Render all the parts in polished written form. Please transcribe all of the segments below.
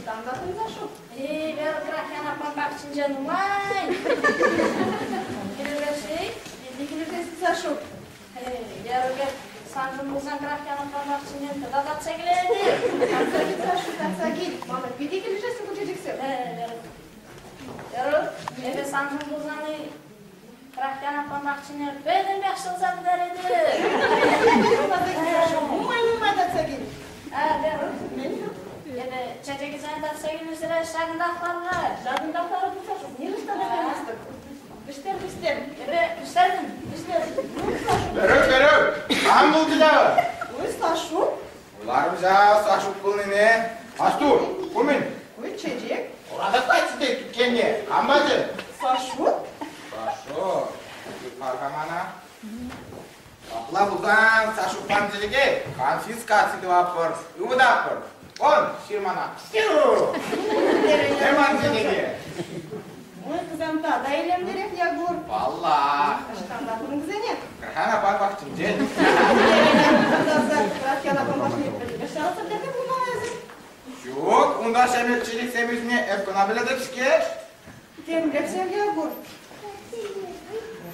Ӑҫтан тапӑнса шук? Эй, Веркрахян аппан пахчинче нумай. Килӗшет-ши? Епле килӗшет Сашук? Эй, Верук, саншӑн пулсан Крахьян аппан пахчинчен тата татса килетӗп. Татса кил, Сашук, татса кил. Мана питӗ килӗшеҫҫӗ ку чечексем. Эй, Верук, эпӗ саншӑн пулсан-и Крахьян аппан пахчине пӗтӗмпех ҫӑлса пӗтеретӗп. Нумай-нумай татса кил. Верук, Мӗн? эпӗ чечекӗсене татса килмесӗрех ҫакӑнтах лар-ха. Ҫакӑнтах ларӑп Сашук, нихӑҫан та каймастӑп. Вӗҫтер, вӗҫтер. Эпӗ вӗҫтертӗм. Вӗҫтер. Ну, Сашук. Верук, Верук, кам пулчӗ ҫавӑ? Ой, Сашук. Ларӑмҫа Сашук пулнине. Асту, ку мӗн? Ой, чечек. Уратаслать тет иккенне. Кам пачӗ? Сашук. Сашук, пар-ха мана. Апла пулсан Сашук пан чечеке конфискаци тӑватпӑр, ывӑтатпӑр. Он, ҫырмана. Ман чечеке. Ой, кӑсам тата илемлӗрех Якур. Паллах. Ӑҫтан тапрӑн вӗсене? Крахана пан пахчинчен. Ҫук, унта ҫемӗк чечексем ӳсни эп кӑна пӗлетӗп-ҫке. Темле Якур.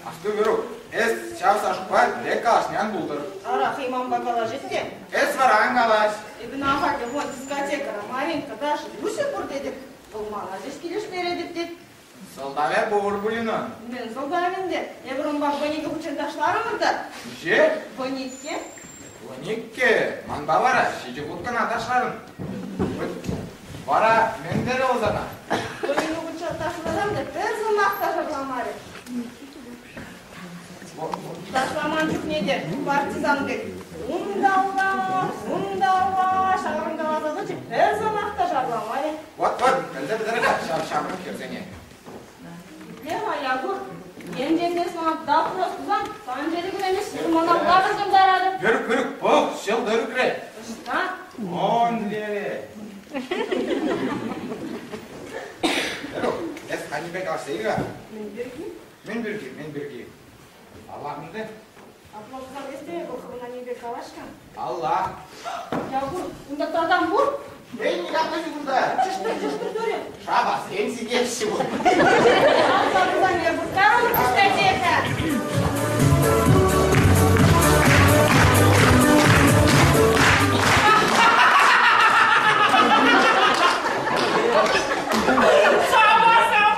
Асту, Верук, эс ҫав Сашукпа тек калаҫни ан пултӑр. Ара, хӑй манпа калаҫать те. Эс вара ан калаҫ. Эпӗ ахаль вон дискотекӑра Маринка, Даша, Люся пур тетӗп. Вӑл мана ҫеҫ килӗштеретӗп тет. Сӑлтавӗ пур пулин-ун. Мӗн сӑлтавӗ ӗнтӗ? Эпир унпа вуникӗ хутчен ташларӑмӑр та. Миҫе? Вуниккӗ. Вуниккӗ. Манпа вара ҫичӗ хут кӑна ташларӑн. Вара мӗн терӗ вӑл сана? Вуникӗ хутчен ташласан та пӗр сӑмах та шарламарӗ. Ташламан чухне те партизан пек унталла, унталла ҫаврӑнкаласа тӑчӗ, пӗр сӑмах та шарламарӗ. Вот-вот, пӗлсе пӗтер-ха ҫав ҫамрӑк хӗрсене. Леха, Якур, енчен те сана допрос тусан, сан чечеклене ҫырманалла вӗртӗнтеретӗп. Пӗрк, пӗрк, пӑх, ҫӑлтӑр ӳкрӗ. Ӑҫта? Он лере. Верук, эс аннепе калаҫса ил-ха. Мӗн пирки? Мӗн пирки, мӗн пирки? Аллах ӗнтӗ. Апла пулсан эс те вӑл хӑвӑн аннепе калаҫ-ха. Аллах. Якур, унта татам пур? Эй, никам та ҫук унта. Чӑштӑр, чӑштӑр турӗ. Шапасем сикеҫҫӗ пуль. Апла пулсан Якур, карӑмӑр дискотека. Шапасем!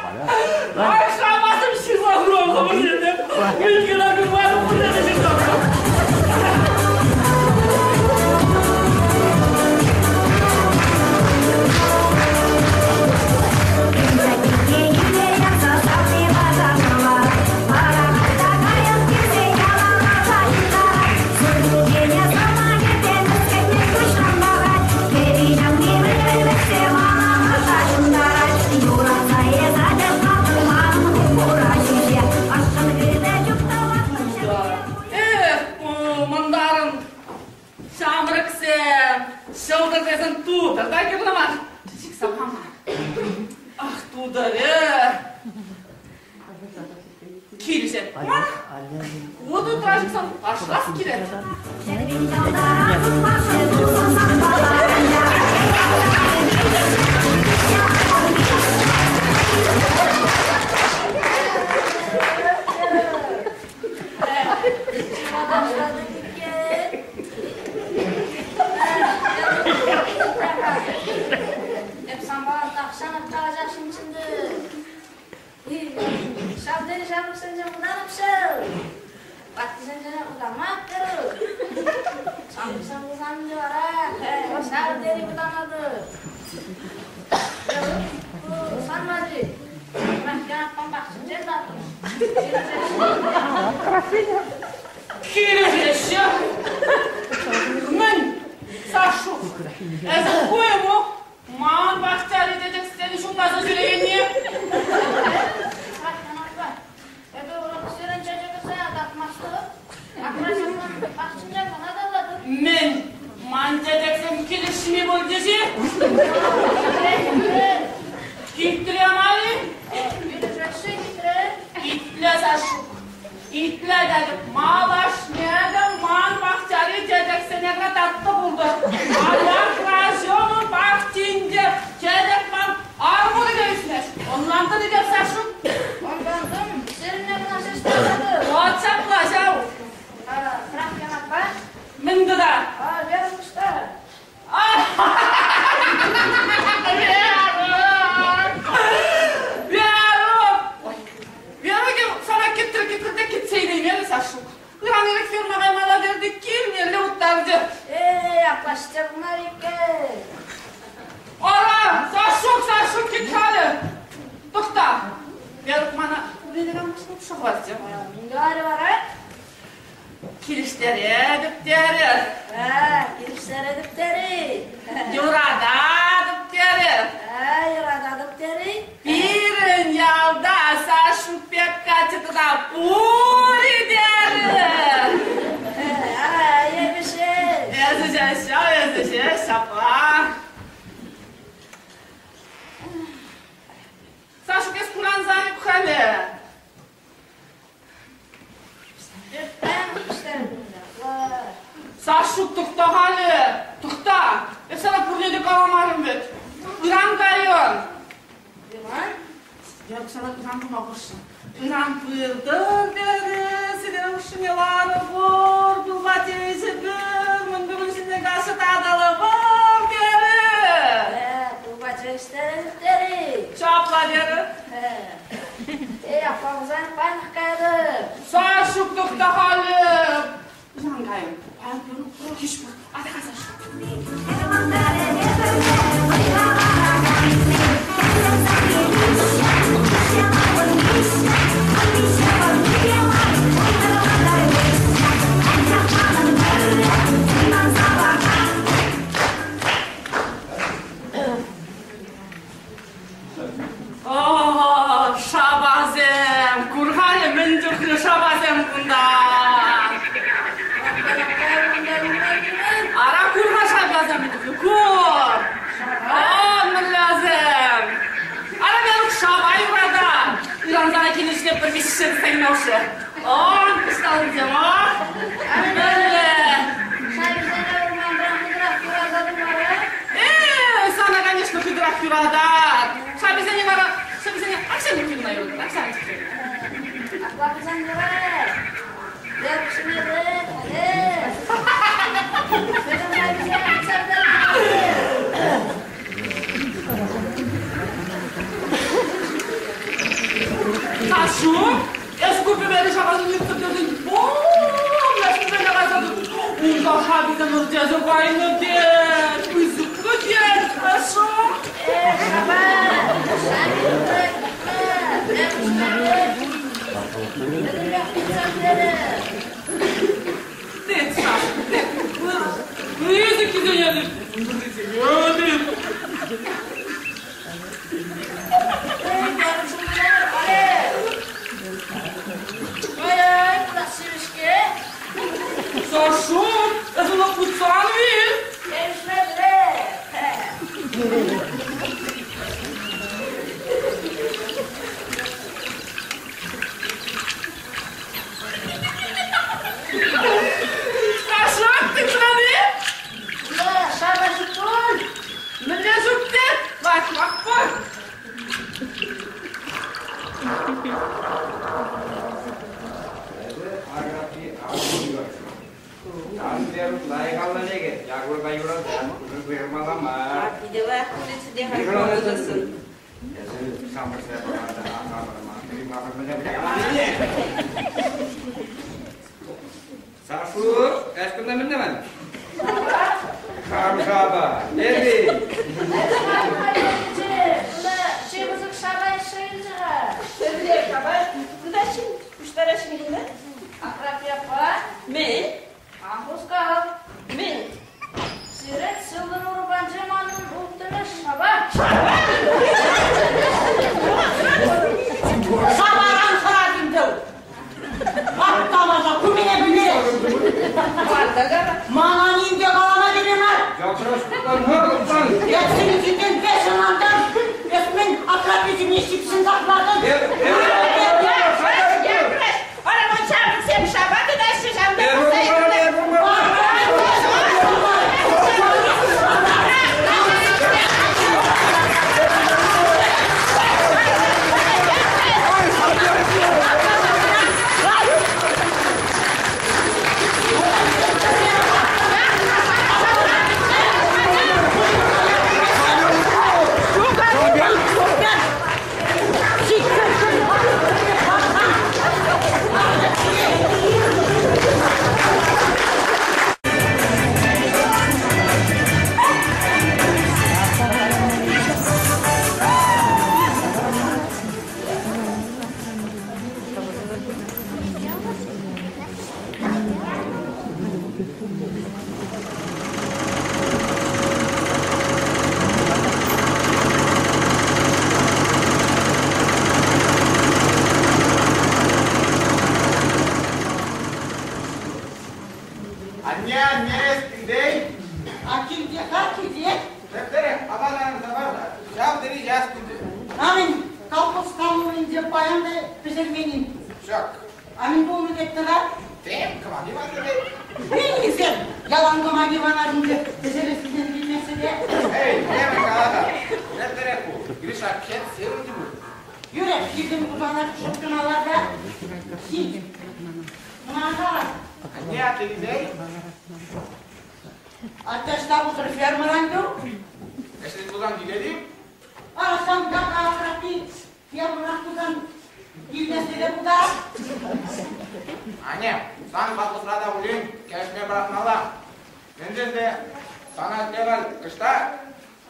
Ай, шапасем ҫырса хурам хӑвӑрсене. Мӗн кӑна курмарӑм пурне те ҫырса хурам. Эх, мӑнтарӑн ҫамрӑксем, ҫӑлтӑрсем тутӑр та кирлӗ мар. Чичик пама. Ах, тутӑрӗ. Килӗшет мана. Ку тутра ҫуксан ташлас килет. Эп санпа тахҫанах калаҫасшӑнччӗ. Ҫав тери ҫамрӑксенчен вӑтанӑп-ҫав. Ваттисенчен вӑтанмастӑп. Ҫамрӑксем пулсан ӗнтӗ вара ҫав тери вӑтанатӑп. Сан валли аппан пахчинчен татрӑм. Килӗшеҫҫӗ. Мӗн, Сашук, эсӗ ку ему Ман пахчари чечексен ҫумласа ҫӳрекенни. Эпӗ урӑх сирӗн чечекӗсене татмастӑп. Акра пахчинче кӑна тататӑп. Мӗн, ман чечексем килӗшми пулчӗҫ-и? Хитре мар-и? Килӗшеҫҫӗ хитре. Итле, Сашук, итле тетӗп, малашне те ман пахчари чечексене кӑна татнӑ пултӑр. Аякраҫӑмӑн пахчинче чечек. пурне те калама шӑхварчӗ. Мӗн каларӗ вара? Килӗштеретӗп терӗ. Килӗштеретӗп терӗ. Юрататӑп терӗ. Юрататӑп терӗ. Пирӗн ялта Сашук пек каччӑ тата пур-и терӗ. Эпӗ ҫеҫ. Эсӗ ҫеҫ ҫав, эсӗ ҫеҫ ҫапла. Сашук эс курансан халӗ. Сашук, тӑхта халӗ, тӑхта. Эп сана пурне те каламарӑм вӗт. Ыран кайӑн. Ыран? Эп сана ыран тума хушрӑм. Ыран пыртӑр терӗ, сӗтел хушшине ларӑпӑр, пылпа тивӗҫӗпӗр, мӗн пӗр ҫине каҫӑ татӑлӑпӑр терӗ. Пылпа тивӗҫтеретӗп терӗ. Ҫапла терӗ. Эй, аппа пулсан паянах каятӑп. Сашук тӑхта халӗ. Ыран кайӑн. Паян пӗр хӗҫ пур. Атя Сашук. О, шапасем! Кур-халӗ мӗн чухлӗ шапасем кунта! Ара, кур-ха шапасем мӗн чухлӗ, кур! О, мӗнлесем! Ара, Верук, шапа юрата! Ыран сана килӗшне пӗр виҫҫӗн сӗннӗшӗ. О, пуҫтарӑнсем, а? Мӗнле? Э, сана, конечно, хытӑрах юратать. Шаписене вара, шаписене Оксана Юрьевна юратать, Оксана Юрьевна. Апла пулсан юрать. Лепшӗне Сашук, эс ку пӗвери шапасене тӗпчесен бомб кайса унта шаписем ӗрчесе кайнӑ тет, пысӑк тет, Сашук. Э, шапа, шапи Пӗтӗмпех тытса пӗтерӗ. Тет, Сашук, тет. Пысӑк кисене тет. Эй, Ой-ой, красивышке. Сашук, эс ӑна путсан вил. Килӗшмелле. Сашук, тытрӑн-и? Да, шапа ҫук пуль. Мӗнле ҫук тет? Лайӑхлах пур. Эсӗ Аграфи Агуйӑр. Сан Верук лайӑх алла лекет, Якурпа юрасан, уйӑрмалла мар. Питӗ лайӑх пулӗччӗ те халь пулӑшӑсӑн. Эсӗ самӑрсӑр Сашук, эс кунта мӗнле ман? Хам шапа, эпи. Чи пысӑк шапа ишӗлчӗ-ха. Мӗнле шапа? Тытаҫҫӗ, пуҫтараҫҫӗ кунта. Аграфи аппа. Мӗн? Ан хускал. Мӗн? Сире сылтӑм урапанче манӑн улттӑмӗш шапа. Шапаран хӑратӑн тӗл. Аттамаса ку мене пӗлмест. Мана ним те калама кирлӗ мар. Эс сӗнӳсенчен пеш ӑнлантӑм. Эс мӗн акраписене ҫыпҫӑнсах лартӑн? Ара, вӑл ҫамрӑксем шапа тытаҫҫӗ, ҫавна пӑхса паян та пӗҫермен-им? Ҫак. А мӗн пулнӑ тет тата? Тем, кӑмаки ваннӑ тет. Мӗн Ялан кӑмаки ванатӑн те пӗҫерес килместчӗ те. Эй, темӗн кала-ха. Тӗрӗстерех пул. Гриша, кет сырӑнчӗ пуль. Юрӗ, килтӗм пусана шӑпкӑна ларса. Ҫит. Мана кала. Анне, атте килсен? Атте ӑҫта пултӑр фермӑран ту? Ӗҫлет пулсан килет-и? Ара, сан така аппарати фермӑрах пулсан килмессе те пултарать. Анне, сан ватлӑхра та пулин кӗрешме пӑрахмалла. Мӗншӗн те сана тепӗр ӑҫта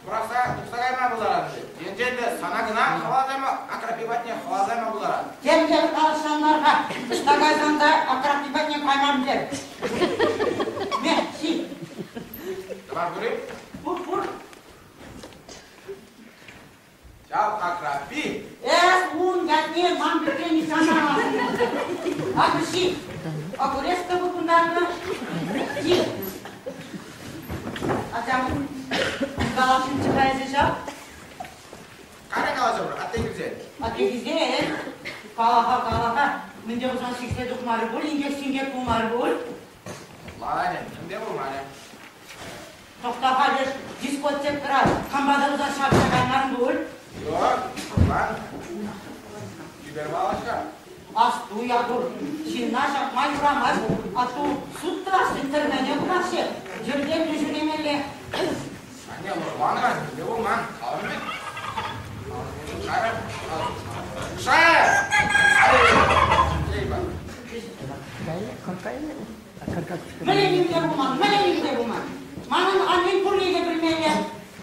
пӑрахса тухса кайма пултарать-ши? Енчен те сана кӑна хӑваласа Акрапи патне хӑваласа яма пултарать. Тем те калаҫсан мар-ха, ӑҫта кайсан та Акрапи патне кайман тер. Ме, ҫи. Тӑвар пур-и? Пур, пур. Ҫав Акрапи. Эс ун ятне ман пӳртре нихҫан та Акӑ ҫи. Огурец та кунтарнӑ. Ҫи. Атям, калаҫӑнччӗ-ха эсӗ ҫав. Кара калаҫӑпӑр, атте килсен. Атте килсен, кала-ха, кала-ха, мӗнте пулсан сиксе тухмарӗ пуль, инкек-синкек пулмарӗ пуль. Ларӗ, мӗнте пулмарӗ. Тӑхта-ха леш дискотекӑра кампа та пулсан ҫапӑҫса каймарӑн пуль. Ҫук, пулман. Чипер паллаш-ха. Асту, Якур, ҫынна ҫапма юрамасть, атту суд тӑвасси тӗрмене хураҫҫӗ, йӗркеллӗ ҫӳремелле. Анне, лӑплан-ха, мӗнле пулман, калӑн вӗт. Шайра, шайра! Мӗнле нимте пулман, мӗнле нимте пулман. Манӑн аннен пурне те пӗлмелле.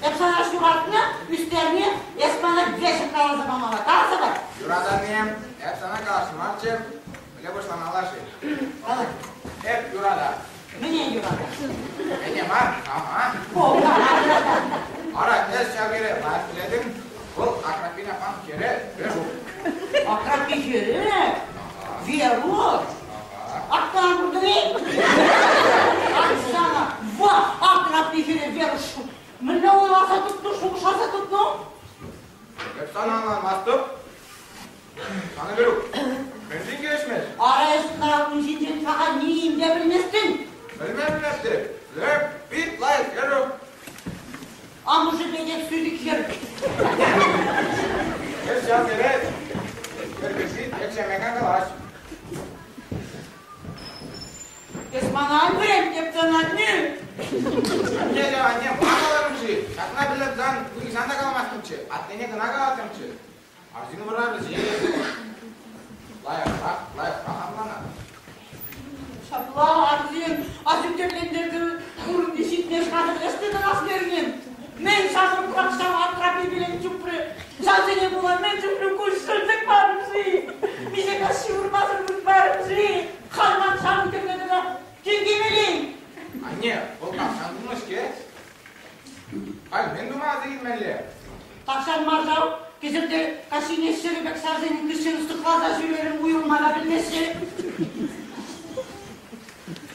Эп сана ҫуратнӑ, ӳстернӗ, эс мана веҫех каласа памалла. Каласа пар. Юратанни, эп сана каласшӑн марччӗ. Мӗнле пуҫламалла-ши? Эп юратап. Мӗне юратап? Мӗне мар, кама? Ара, эс ҫав хӗре лайӑх пӗлетӗн. Вӑл Акрапин аппан хӗрӗ Верук. Акрапи хӗрӗ? Верук? Аттан куртӑн-и? Оксана, во, Акрапи хӗрӗ Верук. Мӗнле уйласа тупнӑ, шухӑшласа тупнӑ? Эп сана ӑнланмастӑп. Сана Верук, мӗншӗн килӗшмест? Ара, эс ӑна ун ҫинчен саха ним те пӗлместӗн. Пӗлме пӗлместӗп. Лӗп, пит лайӑх Верук. Амӑшӗ пекех сӳтӗк хӗр. Эс ҫав хӗре хӗр пирки тек калаҫ. Эс мана ан вӗрент, эп сана аннӳ. Анне те анне ма каларӑм-ши? Ҫакна пӗлеп сан нихӑҫан та каламастӑмччӗ, аттене кӑна калаттӑмччӗ. Арҫын вара вӗсем лайӑхрах, лайӑхрах ӑнланать. Ҫапла арҫын асӳнтерлентерсе вырӑнти ҫитме хатӗрлешсе тӑрас терӗн. Мӗн ҫамрӑкрах ҫав атрапи пилен чупрӗ. Ҫавсене пула мӗн чухлӗ куҫҫуль тӑкмарӑм-ши? Миҫе каҫ ҫывӑрмасӑр выртмарӑм-ши? Халь ман ҫавӑн тӗлне тӑна тиркемелле. Анне, вӑл тахҫан тунӑ-ҫке. Халь мӗн тума аса илмелле? Тахҫан мар ҫав, кӗҫӗр те каҫхине ҫӗрӗ пек ҫавсен хыҫҫӑн сыхласа ҫӳрерӗм уйрӑлма та пӗлмеҫҫӗ.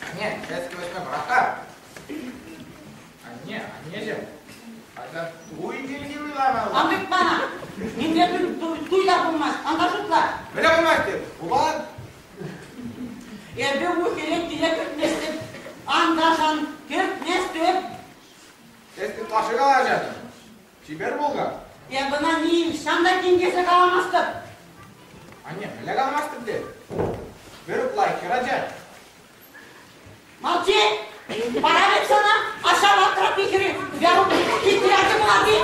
Анне, эс кӗвӗҫме пӑрах-ха. Анне, аннеҫӗм, айта туй пирки уйламалла. Ан тыт мана! Нимле туй та пулмасть, ан та шутла. Мӗне пулмасть тет? Пулать. Эпӗ ку хӗре киле кӗртместӗп. Ан та шан, кӗртместӗп. Эс ытлашши калаҫатӑн. Чипер пул-ха. Эп ӑна нихҫан та тинкерсе каламастӑп. Анне, мӗнле каламастӑп тет? Верук лайӑх хӗрача. Молчи! Пора ведь сана, аша ватрапи хӗрӗ, Верук, хитрячӗ пулать-и?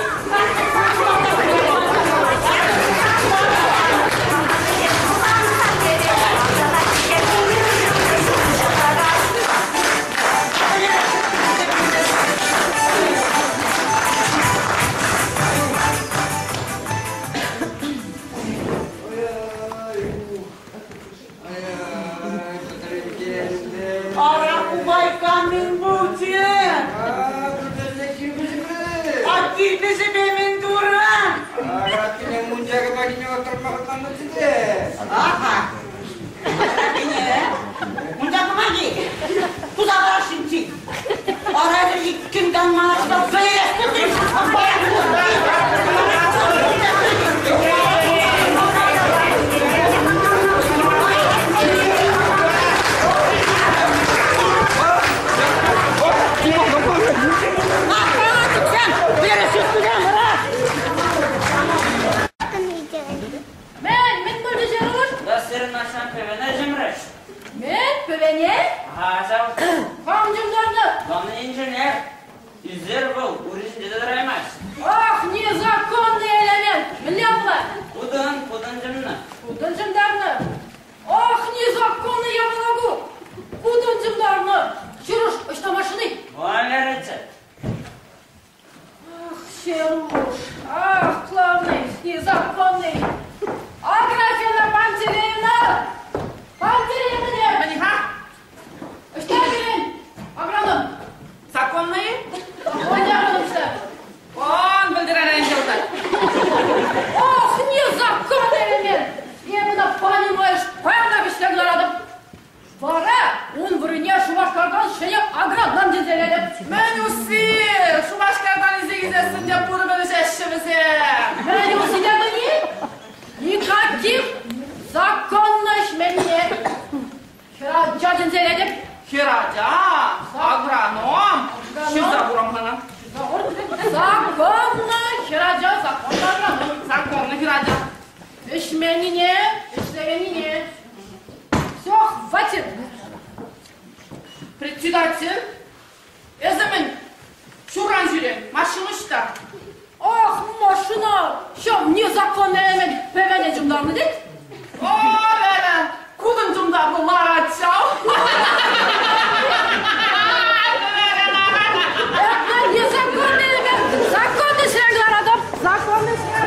Ара кубайка мӗн пулчӗ? А килпӗсемпе мӗн турӑн? ҫав. Кам чӑмтарнӑ? Главный инженер. Ӳсӗр вӑл, ури ҫинче те тӑраймасть. Ах, незаконный элемент! Мӗнле апла? Кутӑн, кутӑн чӑмнӑ. Кутӑн чӑмтарнӑ? Ах, незаконный япала ку! Кутӑн чӑмтарнӑ! Ҫырӑш, ӑҫта машини? Валериччӗ. Ах, Ҫеруш, ах, главный, незаконный! Аграфена Пантелеевна! Пантелеевна! Мӗн-ха? Ӑҫта пирӗн агроном? Законный? Законный агроном ӑҫта? Он пӗлтерен ҫӑлтать. Ох, незаконный элемент! Эпӗ ӑна понимаешь, паян вӗҫсе кӑларатӑп. Вара ун вырӑнне Шупашкартан ҫӗнӗ агроном тесе илетӗп. Мӗн усси? Шупашкартан илсе килсессӗн те пурпӗр ӗҫеҫҫӗ вӗсем. Мӗн усси тетӗн-и? Никаких законно ӗҫменне. Хӗрача чӗнсе илетӗп. Хӗрача, агроном, ҫырса курам-ха. Законно хӗрача, законно агроном. Законно хӗрача. Ӗҫменнине, ӗҫлеменнине. Все, хватит. Председатель, эсӗ мӗн ҫурран ҫӳрен? Машина ӑҫта? Ах, машина! Ҫав незаконный элемент пӗвене чӑмтарнӑ тет. О, Лена, кутӑн чӑмтарнӑ ларать ҫав. Это незаконный элемент! Законный шлях ларатӑп! Законный шлях!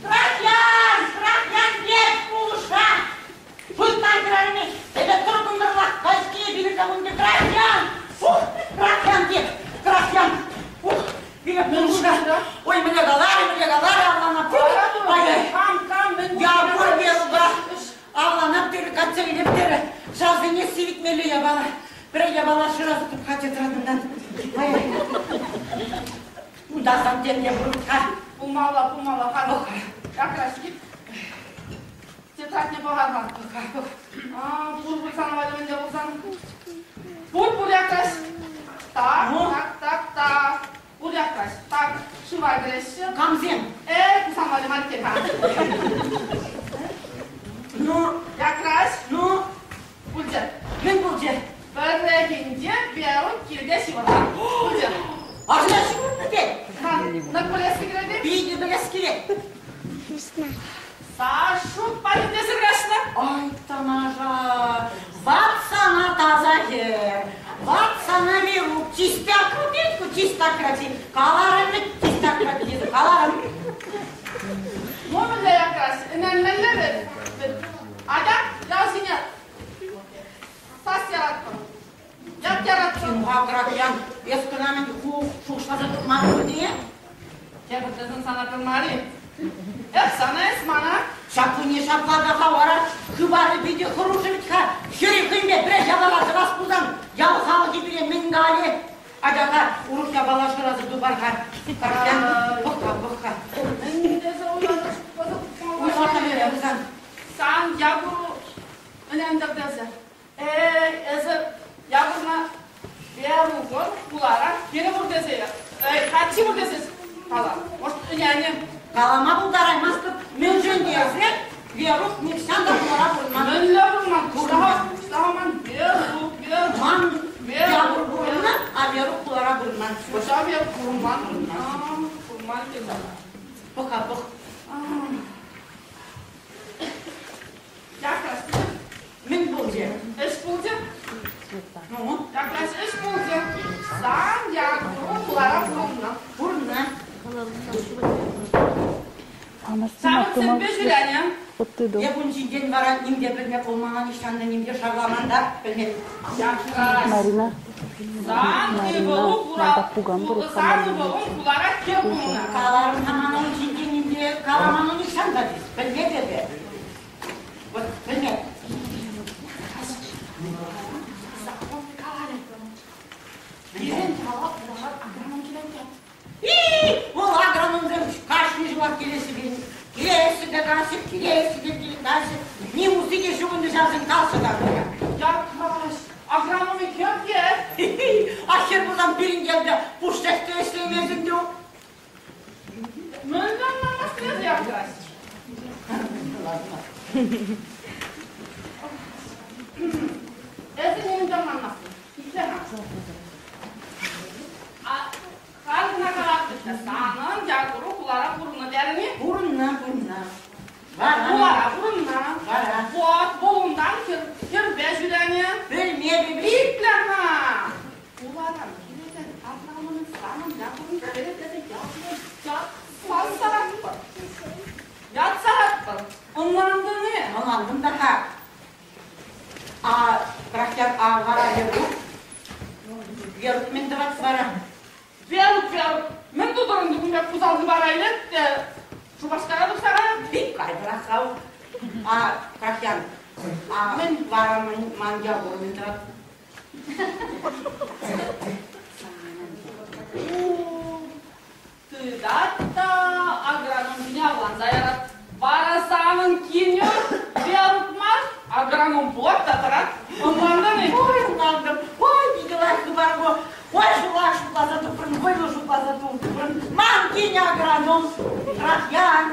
Трахьян! Трахьян, пек пулӑшса! Выртан кӑларӑмӗ, эпӗ тӑр-кӑнтӑрлах каҫхине пилӗк кунти Трахьян! Ух, Трахьян тет, Трахьян! Ух, пилӗк пулӑшса! Ой, мӗне каларӗ, мӗне каларӗ, авланап терӗ. Ай-ай, Кам, кам, мӗн? Якур Верупа авланап терӗ, качча илеп терӗ. Ҫавсене сивӗтмелли япала. Пӗр япала шыраса туп-ха тетрадьтан. Ай-ай. Унтасан темле пур-ха. Пулмалла, пулмалла, ха. Якрашки. Тетрадьне пӑхар-ха. А, пур пулсан валли мӗнле пулсан. Пур, пур якраш. Так, так, так, так. Пур якраш. Так, шыва кӗреҫҫӗ. Камсем? Э, пулсан валли мар-ха. Ну, Якраш. ну, Пулчӗ. мӗн пулчӗ? Пӗррехинче Верук килте ҫывӑрнӑ. Пулчӗ. Арҫын ҫывӑрнӑ тет. Ха, нӑк пӗлес килет-и? Питӗ пӗлес килет. Сашук патӗнче сыркашнӑ. Ай, тамаша! Ват сана таса хӗр, ват сана Верук, чиста крапинку, чиста крапин, каларӑм вӗт, чиста крапин, каларӑм. Ну, мӗнле якраш, ӗненмелле вӗт. Атя, ял ҫине сас яратпӑр. Ят яратпӑр. Ха, Крапьян, эс кӑна мӗн ху шухӑшласа тупман пуль Тепӗр тесен сана тӑмар-и? Эх, сана эс мана. Ҫаплине ҫапла та-ха вара, хыпарӗ питӗ хӑрушӑ вӗт-ха. Хӗрӗ хӑйпе пӗр япала тӑвас пулсан, ял халӑхӗ пире мӗн калӗ? Атя-ха, урӑх япала шыраса тупар-ха. Крапьян, пӑх-ха, пӑх-ха. Мӗн тесе Уйласа бере пулсан. Сан Якуру ӗнентӗр тесе. Эй, эсӗ Якурна Верукӑн хулара хӗрӗ пур тесе. Эй, каччи пур тесе кала. Может, ӗненӗ. Калама пултараймастӑп. Мӗншӗн тесен Верук нихҫан та хулара пурӑнман. Мӗнле пурӑнман? Ӑҫта ман Верук, Верук. Ман Верук, Якур пурӑннӑ, а Верук хулара пурӑнман. Ӑҫта Верук пурӑнман? Пурӑнман тесе. Пӑх-ха, пӑх. Якраш. Ну? Якраз ӗҫ пулчӗ. Сан Якуру хулара пурӑннӑ. Пурӑннӑ. Ҫамрӑксемпе ҫӳренӗ. Эп ун ҫинчен вара ним те пӗлме пулман, ниҫтан та ним те шарламан та пӗлмен. Якраз. Марина, Сан Марина, ывӑлу хура, надо пуган сан ывӑлун хулара хӗр пулнӑ. Каларӑм-ха мана ун ҫинчен ним те каламан нихҫан та пӗлмеп эпӗ. Вот пӗлмеп. Закон каларӗ. Пирӗн яла хулара агроном килет. Вӑл агрономсем кашни ҫулах килеҫҫӗ пирӗн. Килеҫҫӗ те каҫҫӗ, килеҫҫӗ те килеҫҫӗ. Ним усси те ҫук ӗнтӗ ҫавсен калчӗ та. Якраз агрономӗ хӗр А хӗр пулсан пирӗн ялта пушшех те ӗҫлеймест ӗнтӗ. Мӗнле ӑнланмастӑн эсӗ, Якраз? Эсӗ нимӗн те ӑнланмастӑн. Итле-ха. Халь кӑна калатӑп-ҫке, санӑн Якуру хулара пурӑннӑ терӗн-и? Пурӑннӑ, пурӑннӑ. Вара. Хулара пурӑннӑ. Вара. Вот, вӑл унтан хӗрпе ҫӳренӗ. Пӗлмепӗп. Итле-ха. Хуларан килекен агрономӑн санӑн Якурун хӗрӗ тесе ят саратпӑр. Ят саратпӑр. Ӑнлантӑн-и? Ӑнлантӑм та-ха. А Крахьян, а вара Верук? Верук мӗн тӑвать вара? Верук, Верук, мӗн тутӑр ӗнтӗ кун пек усал хыпара илет те Шупашкара тухса каять. Пит кайтӑрах ав. А Крахьян, а мӗн вара ман Якур мӗн тӑвать? Тытать та агроном ҫине авланса ярать. Вара санӑн кинӳ Верук мар, агроном пулать та тӑрать. Ӑнлантӑн-и? Ой, ӑнлантӑм. Ой, питӗ лайӑх хыпар ку. Ой, шула шутласа тупрӑн, вӑйлӑ шутласа тупрӑн. Ман кин агроном. Крахьян.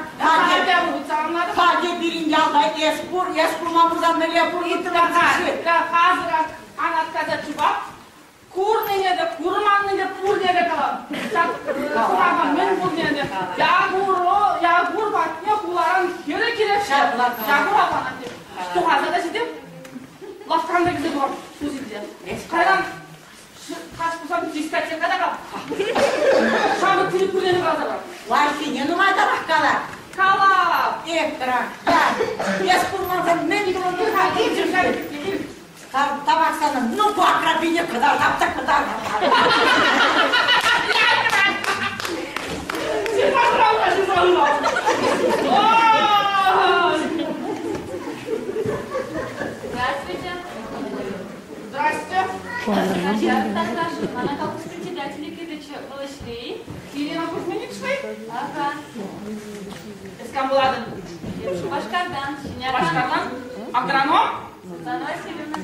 Хатӗ пирӗн ялта эс пур, эс пулман пулсан мӗнле пурӑнӑттӑмӑр-ши? Хазыр Анаткаса чупап. Курнине те, курманнине пурне те калап. Ҫак сӑмаха мӗн пурне те. Якуру, Якур патне хуларан хӗрӗ килет-ҫке. Якур аппана тет. Тухаса та ҫитеп. Лавккаран та килсе тухап тусилсе. Кайран каҫ пулсан дискотека та калап. Ҫамрӑк тилӗ пурне те каласа парап. Лайӑххине нумайтарах кала. Калап. Эктра, я. Эс пулмасан мӗн тӑвӑн-ха? Ил, Тавах сана, ну ку акрапине кӑтартап та кӑтартап. Здравствуйте. Здрасте. Здравствуйте, Мана колхоз председателя кирлӗччӗ. Вӑл ӗҫре-и? Ирина Кузьминична? Ага. Эс кам пулатӑн? Шупашкартан. Шупашкартан? Агроном? Светлана Васильевна.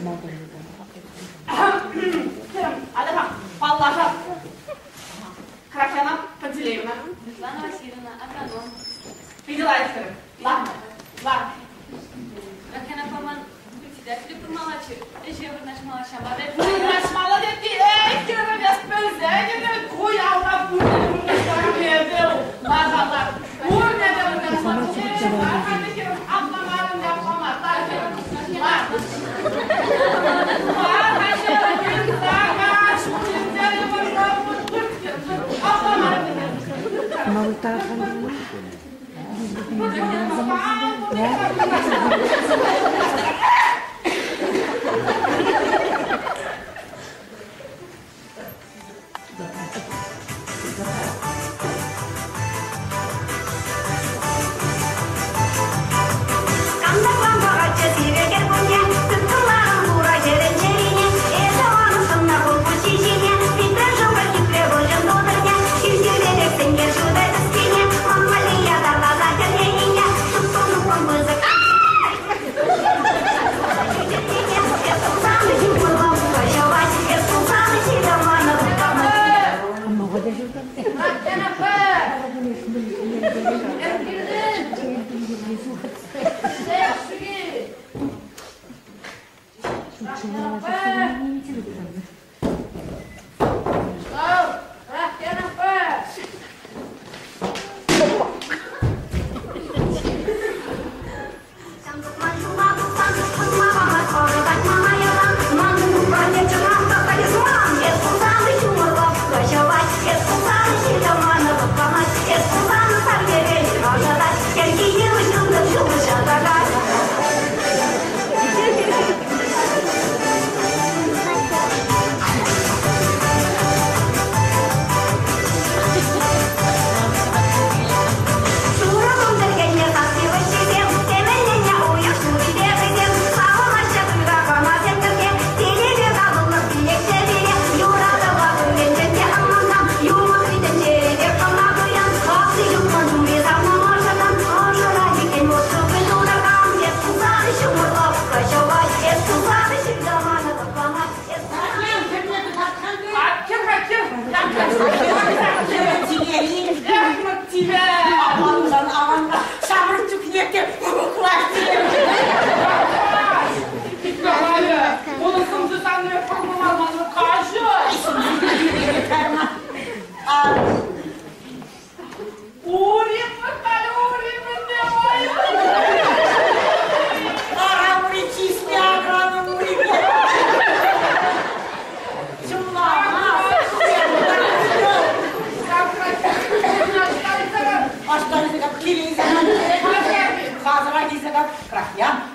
Атя-ха, паллашар. Крахьяна Пантелеевна. Светлана Васильевна, агроном. Питӗ лайӑх хӗрӗм. Лар, лар. Крахьяна паман председателе пымаллаччӗ, ӗҫе вырнаҫмалла ҫапа та. Вырнаҫмалла тет эй, хӗрӗм, эс пӗлсен ӗнтӗ ку ялта пурне те вырнаҫтармӗ Лар-ха, лар. Пурне те вырнаҫмалла. Лар-ха, хӗрӗм, апла мар ӗнтӗ, апла мар. Лар, хӗрӗм, лар. Лар-ха, хӗрӗм, выртса ҫулсем выртса вырт, хӗрӗм, апла мар ӗнтӗ, хӗрӗм. Кантӑкланса сивӗ кӗркунне, тыткӑнларӑм хура хӗрӗн чӗрине. Эсӗ манӑн сӑнна хулпуҫҫи ҫине, питрен шурӑ хитре пуҫӑн тутӑрне, хирхӳлерек сенкер ҫутӑ кӗсйине, ман валли ятарласа тӗрленине, шуттӑн-шуттӑн пысӑк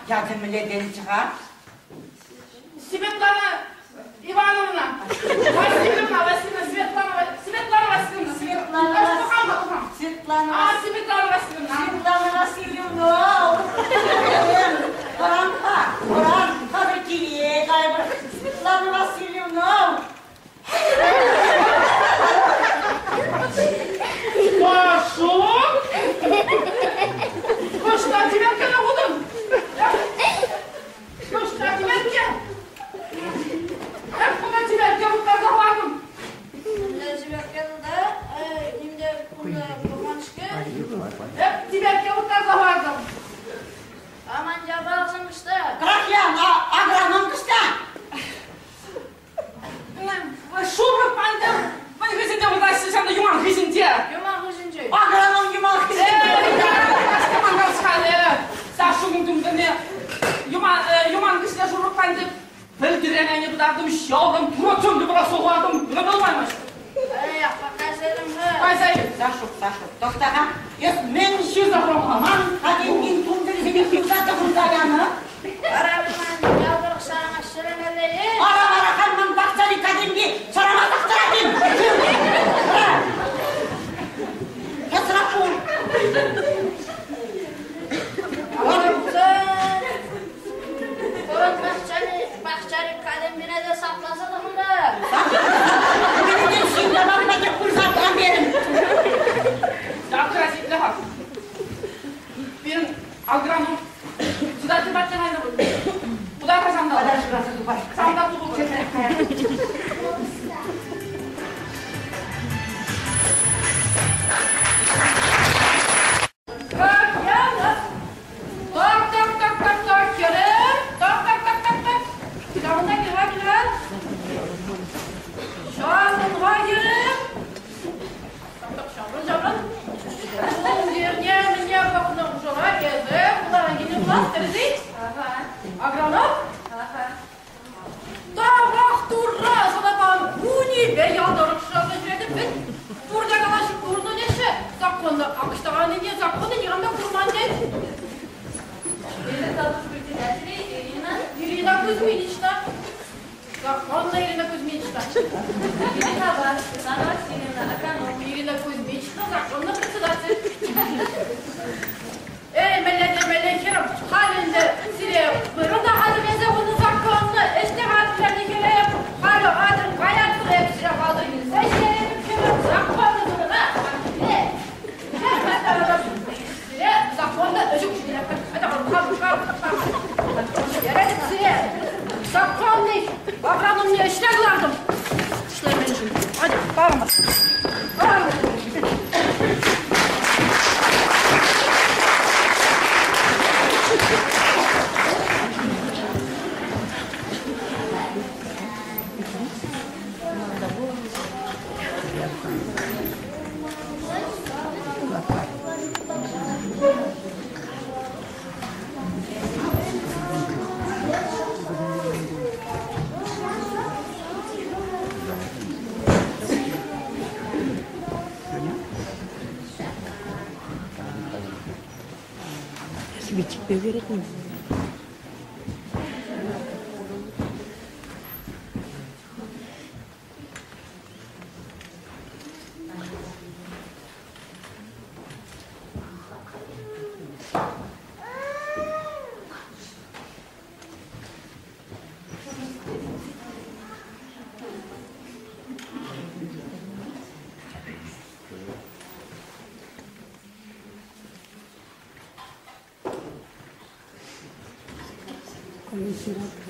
Ячӗ мӗнле тенӗччӗ-ха? Светлана Ивановна. Васильевна, Васильевна, Светлана, Светлана Васильевна. Светлана Светлана. А, Светлана Васильевна. Светлана Васильевна. Вӑран-ха, вӑран, хатӗр киле кайӑпӑр. Светлана Васильевна. Пашук? Кӑшта чиперккене хутӑн. Кӑшта чиперкке. Эп куна чиперкке хуттарса хӑвартӑм. Мӗнле чиперкке тата? Нимте кунта пулман-ҫке. Эп чиперкке хуттарса хӑвартӑм. Аман япаласем ӑҫта? Крахьян, агроном кӑшта. Шурӑ пантӑм. Мӗн хыҫӗнче выртаҫҫӗ ҫавна юман хыҫӗнче? Юман хыҫӗнче. Агроном юман хыҫӗнче. Сашукӑн тумтирне юман, юман хыҫне шурӑ пантӑм. Пӗлтӗрен айне пытартӑм, ҫӑлтӑм, турат чунлӑ пӑрахса хӑвартӑм. Ӑнланмасть. Эй, аппа, кайса илӗм-ха. Кайса ил. Сашук, Сашук, тӑхта-ха. Эс мӗн ҫырса хурам-ха? Ман катемпин тумтирсене хывса тӑхӑнса янӑ. Вара ман ял тӑрӑх ҫарамас ҫӗремелле-и? Ара, вара халь ман пахчари катемпи ҫарамасах тӑрать-им? Эсрах пур. Хурӑн пахчари катемпине те сапласа тӑхӑнтӑр. Мӗншӗн ҫын патне пырса тӑрам терӗм. Ҫак итле-ха. Пирӗн агроном председатель патне кайнӑ пуль. Куда кайсан та? Сам та тухӑпӑр. Так, Яна. Так, так, так, так, так, хӗрӗм. Так, так, так, так, так. Ҫавӑнта килха, килха. Ҫавӑнха, хӗрӗм. Так, так, ҫаврӑн, ҫаврӑн. Тумтирне мӗне пӑхнӑ хушӑра эсӗ хуларан килнӗ пулас, тӗрӗс-и? Ага. Агроном? Ага. Тавах Турра сана кунӗпе ял тӑрӑх шыраса ҫӳретӗп вӗт. Пурте калаҫу курнӑ теҫҫӗ. Законлӑ акӑштараннине законлӑ никам та курман тет. Эсӗ колхоз председателӗ Ирина? Ирина Кузьминична. Законная Ирина Кузьминична. Ирина Светлана Васильевна, агроном. Ирина Кузьминична, законный председатель. Эй, мӗнле те мӗнле хӗрӗм, халь ӗнтӗ сире вырӑн та хатӗрлесе хунӑ законлӑ ӗҫ те хатӗрленӗ хӗрӗм. Халӗ хатӗр каятпӑр эп сире хатӗр илсе ҫитеретӗп хӗрӗм, законлӑ вырӑна киле. Сире законлӑ ӗҫ укҫи тӳлетпӗр. Ҫитеретӗп сире. Законный агрономне ӗҫре кӑлартӑм. Ӗҫлеменшӗн. Атя, парӑмӑр. Парӑмӑр.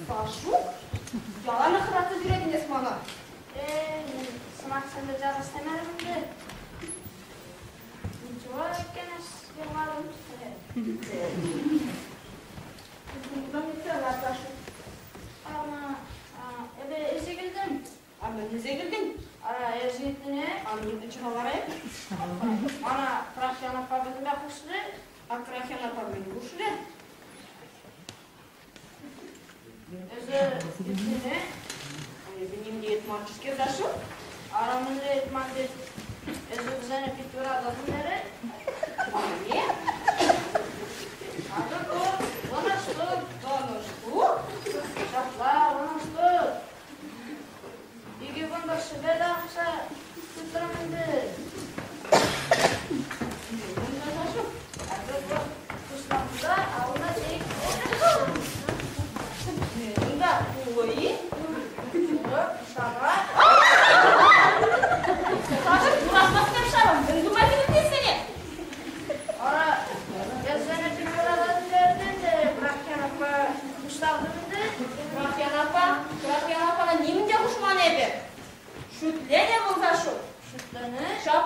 Пашук, яланах хӑратса ҫӳретӗн эс мана. Эй, сӑмахсемпе чарас темерӗм ӗнтӗ. Ничего иккен эс юрлатӑн. Ама, эпӗ ӗҫе килтӗм. А мӗн ӗҫе килтӗн? Ара, эсӗ ыйтнине. А мӗн чӑхаларӗ? Мана Крахьян аппа пӗтӗмпех хушрӗ. А Крахьян аппа мӗн хушрӗ? Эсӗ ыйтнине. Эпӗ ним те ыйтманччӗ-ҫке, Саша. Ара, мӗнле ыйтман тет. Эсӗ вӗсене пит юрататӑн терӗ. Анне? Акӑ ку, ӑнӑҫлӑ.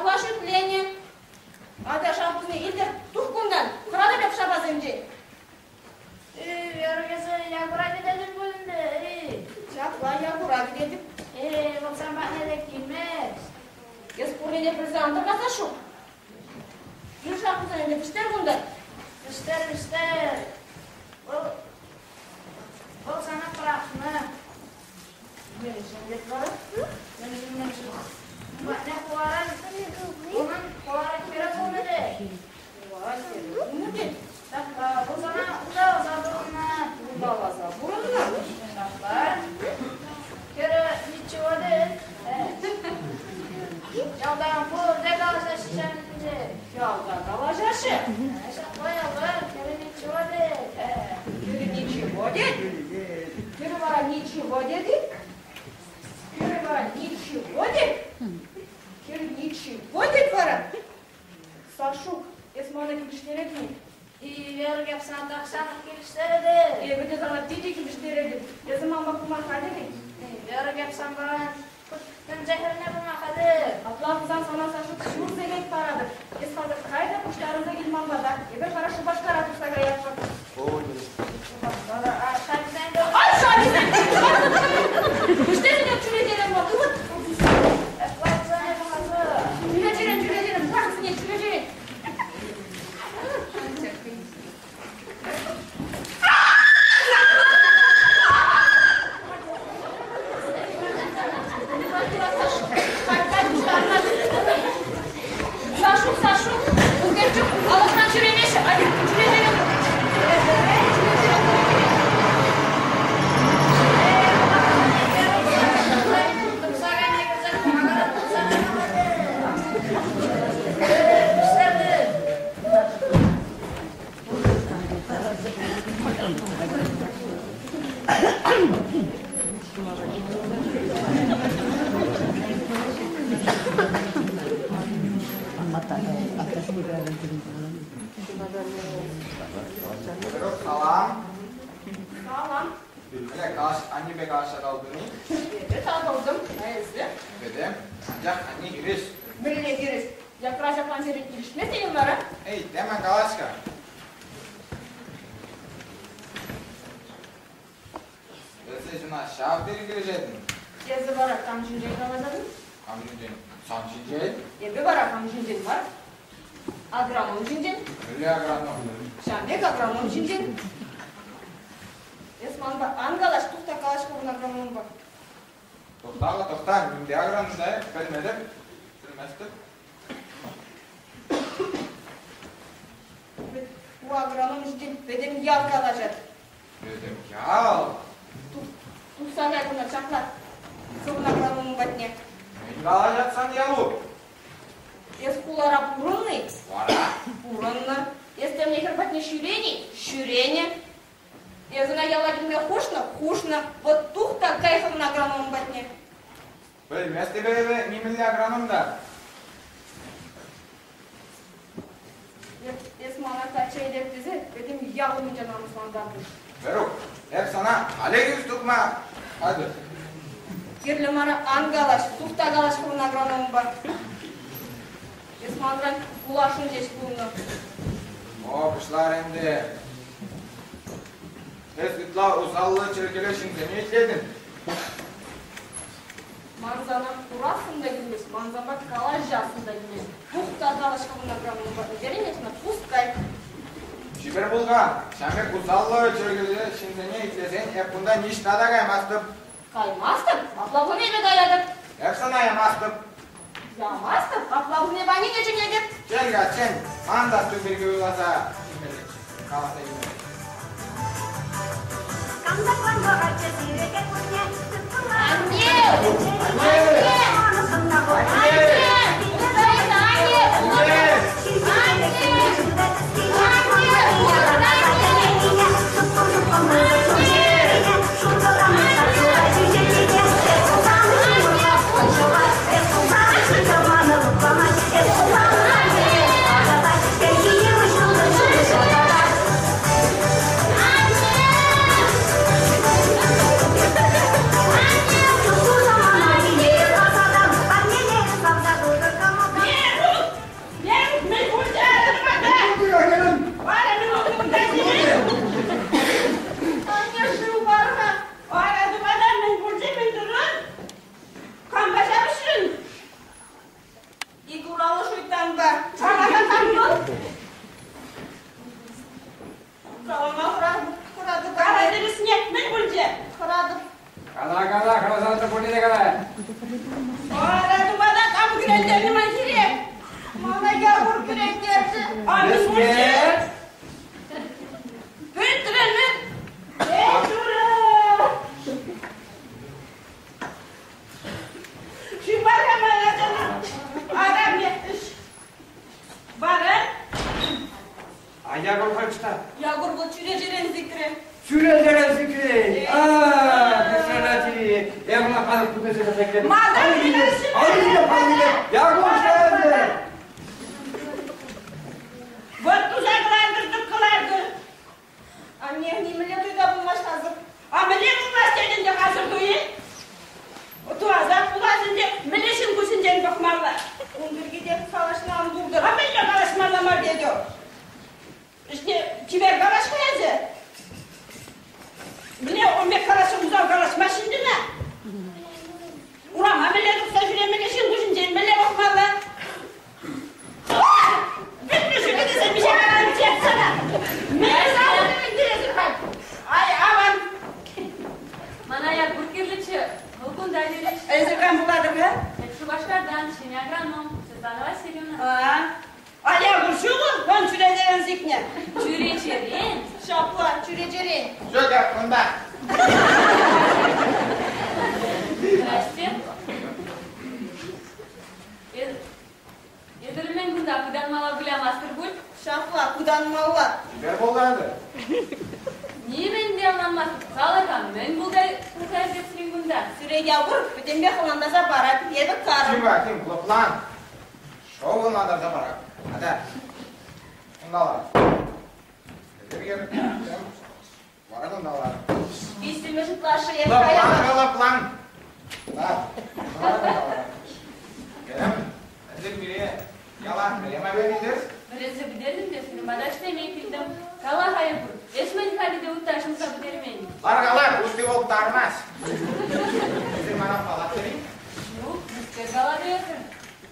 Ҫапла шӳтленӗ. Атя шапусене илтӗр, тух кунтан, хӑратӑп эп шапасенчен. Эй, эсӗ Якура кӗтетӗн пуль ӗнтӗ, эй. Ҫапла Якура кӗтетӗп. Эй, вӑл сан патне те килмест. Эс пуррине пӗлсе ан тӑр Сашук. Ир шапусене те пӗҫтер кунта. Пӗҫтер, пӗҫтер. Вӑл, вӑл сана пӑрахнӑ. Мӗншӗн тет вара? Мӗншӗн, мӗншӗн? Патне хуларан, унӑн хулара хӗрӗ пулнӑ тет. Хулара хӗрӗ пулнӑ тет? Ҫапла, вӑл сана улталаса пурӑннӑ. Улталаса пурӑннӑ? Ҫапла. Хӗрӗ ничего тет. Ялта пурте калаҫаҫҫӗ ҫавӑнче. Ялта калаҫаҫҫӗ? Ҫапла ялта хӗрӗ ничего тет. Хӗрӗ ничего тет? Хӗрӗ вара ничего тет-и? Хӗрӗ вара ничего тет? Хӗрӗ ничего тет вара? Сашук, эс мана килӗштеретӗн-и? Вера капсан тахҫанах килӗштеретӗп. Эпӗ те сана питӗ килӗштеретӗп. Эсӗ манпа пыма хатӗр-и? Вера капсан паян тӗнче хӗрне пыма хатӗр. Апла пулсан сана, Сашук, ҫур сехет паратӑп. Эс хатӗр кай та пуҫтарӑнса кил ман пата. Эпир вара Шупашкара тухса каятпӑр. Шупашкара? А, шарисем Ай, шарисем! Вӗҫтерсене чӳречерен мар, ывӑт! Чӳречерен, чӳречерен, шарисене чӳречерен! Сашук, Сашук, ӳкерчӗк алӑкран ҫӳремеҫҫӗ, атя, чӳречерен. Салам. Салам. Мӗнле калаҫ, аннепе калаҫса татӑлтӑн-и? Эпӗ татӑлтӑм, а эсӗ? Пӗтӗм. Анчах анне хирӗҫ. Мӗнле хирӗҫ? Якра ҫаплансерен килӗшмест-и вара? Эй, темӗн калаҫ-ха. Эсӗ ҫуна ҫав тери килӗшетӗн. Эсӗ вара кам ҫинчен калаҫатӑн? Кам ҫинчен? Сан ҫинчен. Эпӗ вара кам ҫинчен мар? Агроном ҫинчен. Мӗнле агроном? Ҫавӑн пек агроном ҫинчен. Эс манпа ан калаҫ, тух та калаҫ хӑвӑн агрономпа. Тӑхта-ха, тӑхта, нимпе агроном та пӗлметӗп, пӗлместӗп. Ку агроном ҫинчен пӗтӗм ял калаҫать. Пӗтӗм ял? Тухса кай кунта ҫапла хӑвӑн агроному патне. Мӗн калаҫать сан ялу? Эс хулара пурӑннӑ-и? Вара? Пурӑннӑ. Эс темле хӗр патне ҫӳренӗ-и? Ҫӳренӗ. Эс ӑна яла килме хушнӑ? Хушнӑ. Вот тух та кай хӑвӑн агроном патне. Пӗлместӗп эпӗ нимӗнле агроном та. Эс мана качча илер тесе пӗтӗм ял умӗнче намӑслантартӑн. Верук, эп сана халех ӳс тухма хатӗр. Кирлӗ мара ан калаҫ, тух та калаҫ хӑвӑн агрономпа. Эс манран пуласшӑн ҫеҫ пулнӑ. О, пуҫларӗ ӗнтӗ. Эс ытла усаллӑ чӗлхеллӗ ҫынсене итлетӗн. Ман сана курассӑм та килмест, ман санпа калаҫассӑм та килмест. Тух та калаҫ хӑвӑн агрономпа, пӗлтерен эс ӑна, пускай. Чипер пул-ха, ҫав пек усаллӑ чӗлхеллӗ ҫынсене итлесен эп кунта ниҫта та каймастӑп. Каймастӑп, апла пулин эпӗ каятӑп. Эп сана ямастӑп. Ямастӑп, апла пулин эп аннене чӗнетӗп. Чӗн-ха, чӗн, ман та ту пирки уйласа илмеллеччӗ, каласа илмеллеччӗ. Анне! Анне! Анне! Ҫавӑнпа. Кама кам вӑл? Калама хӑратӑп. Кала тӗрӗсне, мӗн пулчӗ? Хӑратӑп. Кала, кала, хӑрасан пурне те кала. Ара, тупата кам кӳрентернӗ ман хире? Мана Якур кӳрентерчӗ. А мӗн пулчӗ? Пӗтрӗмӗр. Эй, Турӑ! Шимбара мана тӑнӑ. Ара, ӗҫ. Вара? А Якур хӑшта? Якур вӑл чӳречерен сикрӗ. Чӳречерен сикрӗ. А, представляете, я была халӑх тупесе сикрӗ. Малтан Якур шәлде. Вот туса кӑлартӑр кӑлартӑр. Анне, нимӗнле туйта пулмасть хасӑр. А мӗнле пулмасть тетӗн те хасӑр туйи? Туасах пулас ӗнтӗ, мӗнле ҫын куҫӗнчен пӑхмалла? Ун пирки те калаҫма ан пултӑр. А мӗнле калаҫмалла мар тетӗр? Ӗҫне чипер калаҫма эсӗ. Мӗнле ун пек калаҫса усал калаҫмасть ӗнтӗ на? Урама мӗнле тухса ҫӳремелле ҫын куҫӗнчен мӗнле пӑхмалла? Бітті жүгінесе мише сана. Мен Ай, аван. Мана Якур кирлӗччӗ. Вӑл кунта ҫӳрет. Эсӗ кам пулатӑр-ха? Эп Шупашкартан, ҫӗнӗ агроном, Светлана Васильевна. А Якур ҫук-и? Вон чӳречерен сикнӗ. Чӳречерен? Ҫапла, чӳречерен. Ҫук, кунта. Здрасте. Эсир мӗн кунта пытанмалла вылямастӑр пуль? Ҫапла, пытанмалла. Чипер пултарнӑ. Нимӗн те ӑнланмастӑп. Калӑр-ха, мӗн пулса иртет кунта? Сире Якур пӗтӗмпех ӑнлантарса парать. Эпӗ карӑм. Тим-ха, Тим, лӑплан. Шоу ӑнлантарса парать. Атя. Унталла. Вара кунталла. Виҫҫӗмӗш ытлашши эп Лӑплан, лӑплан. Так. Вара кунталла. Кӗрем. Ӗнтӗ пире яла вӗренме вӗрентес. Вӗренсе пӗтертӗм те сирӗн ӗҫлеме килтӗм. Кала-ха Якур, эс мӗн халӗ те утта ҫулса пӗтермен? Лар-калар, утти вӑл тармасть. Эсир мана паллатӑр-и? Ҫук, мӗскер калатӑр эсӗр?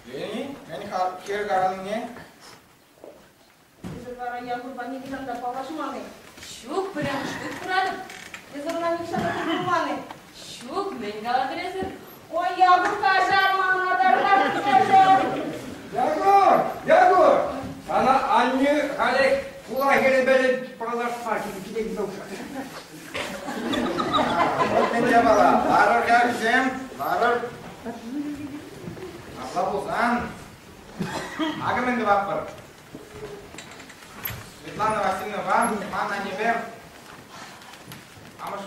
Лени, мӗн хӗр каланине? Эсӗ вара Якурпа нихӑҫан та паллашман-и? Ҫук, пӗрремӗш хут куратӑп. Эсӗ ӑна нихҫан та курман-и? Ҫук, мӗн калатӑр эсӗр? Ой, Якур, каҫар мана, тархас каҫар. Якур, Якур, сана аннӳ халех хула хӗрӗпе паллашма килет тухрӗ. Вот мӗн япала. Ларӑр, хӗрсем, ларӑр. Апла пулсан, акӑ мӗн тӑватпӑр. Светлана Васильевнӑпа ман аннепе амӑш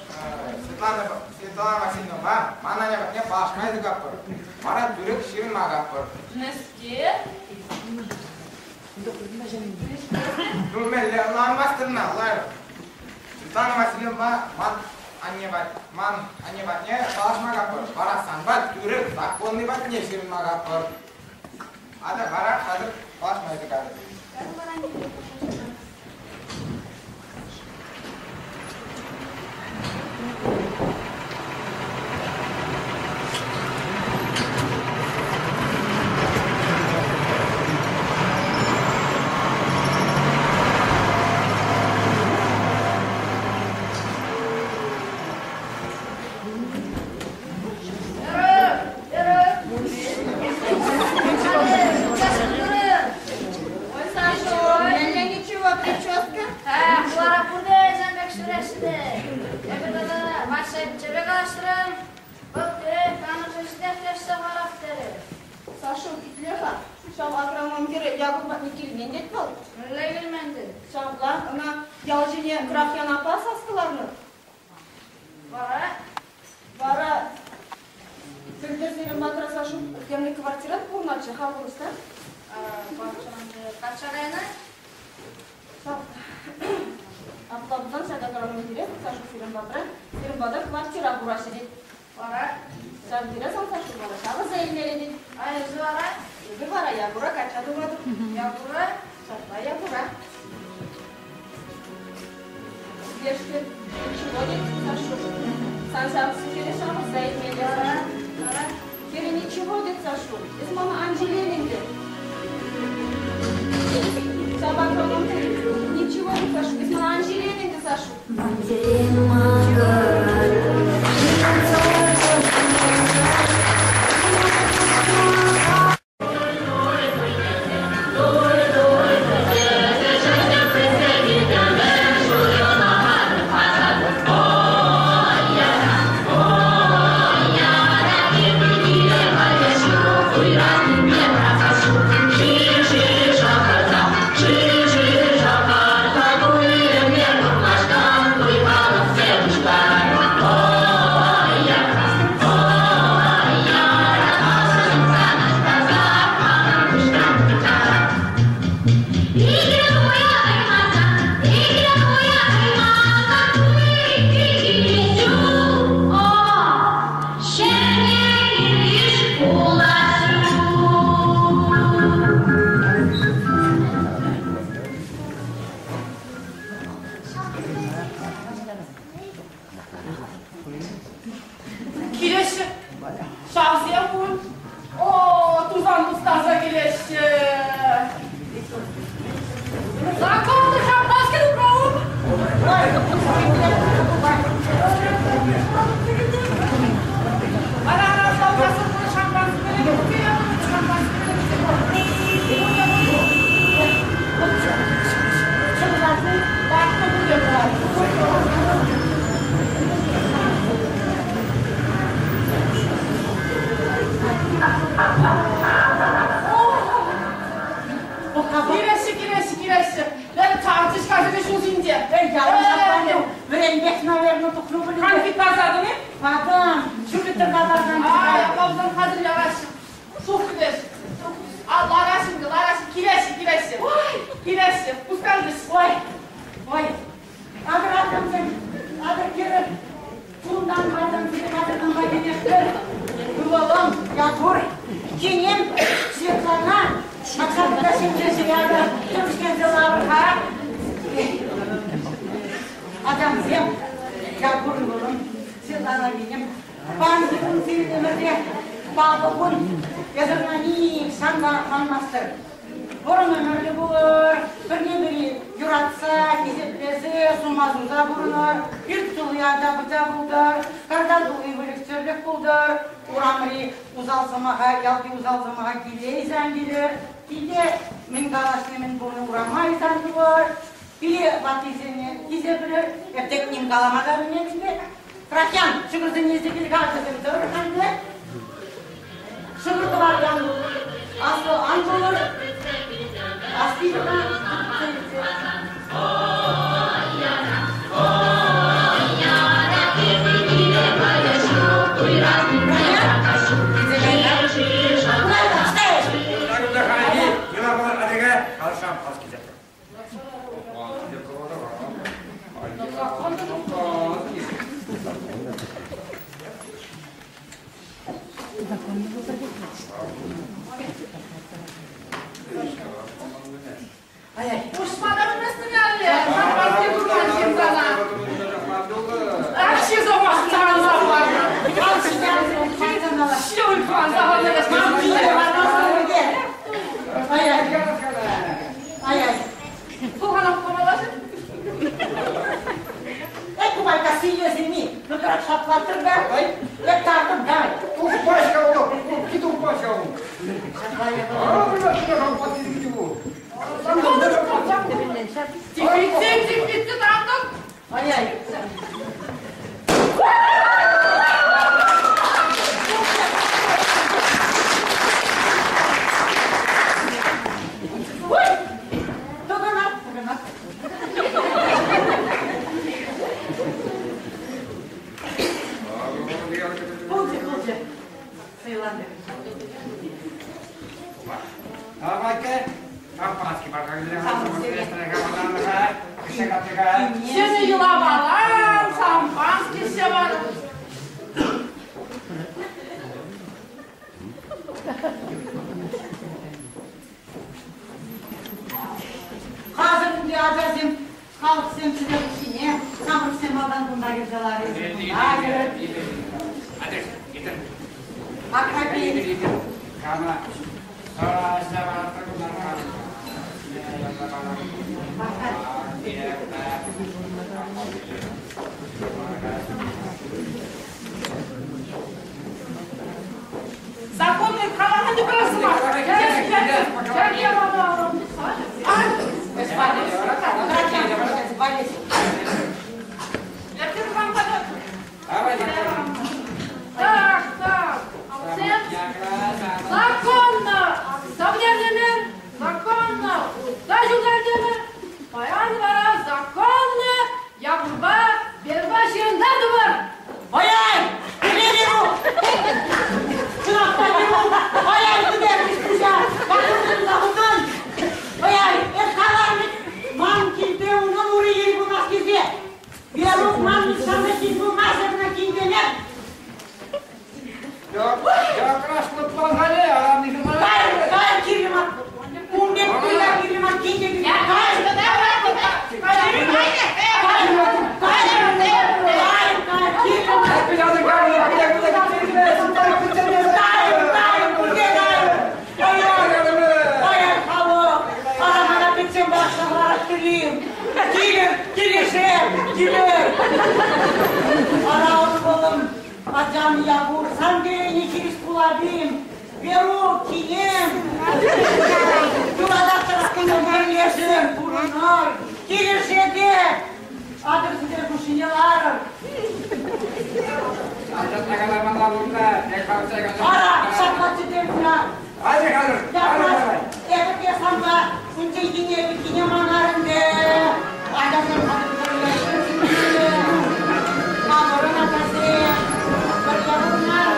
Светлана Светлана Васильевнӑпа ман анне патне паллашма тӑкатпӑр. Вара тӳрех ҫырӑнма катпӑр. Мӗскер? Ну, мӗнле ӑнланмастӑр-на, лар. Светлана Васильевнӑпа ман анне ман анне патне паллашма катпӑр. Вара санпа тӳрех законный патне ҫырӑнма катпӑр. Ата вара хатӗр паллашма тӑкатӑп. Ой, Саша, Меня ничего, прическа. Хулара пурте сан пек ҫӳреҫҫӗ. Эпӗ тата Вася пиччепе калаҫрӑм. Вӑл пире амӑшӗ ҫитех леҫсе хӑварас терӗ. Саша, итле-ха. Ҫав агроном хӗрӗ Якур патне килмен тет вӑл. Мӗнле килмен тет? Ҫапла, ӑна ял ҫине Графьян аппа сас кӑларнӑ. Вара? Вара пӗлтӗр матра Сашу темле квартира пурӑнатчӗ, ха вырӑста. Качча кайнӑ? Апла пулсан ҫак агроном хӗре Сашу сирӗн патра, сирӗн пата квартира кураҫҫӗ тет. Вара? Ҫав хӗре сан Сашу вара ҫавӑрса илмелле тет. А эсӗ вара? Эпӗ вара Якура качча тухатӑп. Якура? Ҫапла Якура. Лешкӗ ничего тет Сашу. Сан ҫавӑрса хӗре ҫавӑрса илмелле Вара? Сашу. Вара? Хӗрӗ ничего тет Сашу. Эс мана ан ҫиленӗн тет. Сашу. Килеҫҫӗ. Ҫавсем пуль. О, тусан тустарса килеҫҫӗ. Законлӑ шампански тупрӑм. Ара, ара, Килеҫҫӗ, килеҫҫӗ, килеҫҫӗ. Лена тарчӗҫ каҫӗ ҫул ҫинче. Вӗренпех, наверное, тухнӑ пуль. Конфет парсатӑн-и? Патӑм. Ҫӳлӗттӗр каларсан. Ай, аппамсан хатӗр яраҫҫӗ. Сух килеҫҫӗ. А, лараҫҫӗ ӗнтӗ, лараҫҫӗ, килеҫҫӗ, килеҫҫӗ. Килеҫҫӗ, пускалчӗҫ. Ой, ой. Атӑр атӑмсем, атӑр кирӗр. Кунтан атӑмсем, атӑртан патӗнех-тӗр. Ывӑлӑм, Якур, кинем, Светлана, Максатка ҫемҫе ятӑр, тӗмшкенсе ларӑр-ха. Адамсем, Якур ывӑлӑм, Светлана кинем, панхи кун сирӗн ӗмӗрте паллӑ кун, эсӗр ӑна нихҫан та манмастӑр. Вӑрӑм ӗмӗрлӗ пулӑр, пӗрне-пӗри юратса, хисеплесе, сума суса пурӑнӑр, пӳрт тулли ача-пӑча пултӑр, карта тулли выльӑх-чӗрлӗх пултӑр, урамри усал сӑмаха, ялти усал сӑмаха киле илсе ан килӗр, килте мӗн калаҫни мӗн пулни урама илсе ан тухӑр, пире ваттисене хисеплӗр, эптек ним калама та пӗлместӗн те. Крахьян, ҫӑкӑрсене илсе кил-ха, ачасем тӑрӑр-ха ӗнтӗ. Ҫӑкӑр тӑвакан аслӑ ан пулӑр, астивӗр-ха, Пуҫма та пӗлместӗн алле. Шампански курман ҫын сана. Ах, ҫырса Ай-яй. Ой! Тӑкӑнать, тӑкӑнать. Пулчӗ, пулчӗ. Сӑйланӑ. Ҫӗнӗ йӑлапалан шампански ӗҫсе панӑ. Хасӑр ӗнтӗ ачасем, халӑхсем сӗтел хушшине, ҫамрӑксем малтан кунта кӗрсе ларӗҫ, кунта кӗрӗр. Акапи. Килӗр, килӗшер, килӗр. Ара, ывӑлӑм, ачам Якур, сан кӗрени хирӗҫ пулать-им? Верук, кинем! Юрататӑр пӗрлешӗр, пурӑнӑр, килӗшетӗр. Атьӑр сӗтел хушшине ларӑр. Ара, ҫапла сӗтел Атьӑр, Япрас, эпӗ те санпа унчченхине ӗлӗкхине манар ӗнтӗ. Ачасем хатӗр Хамӑрӑн ачасем пӗрле пурӑнар.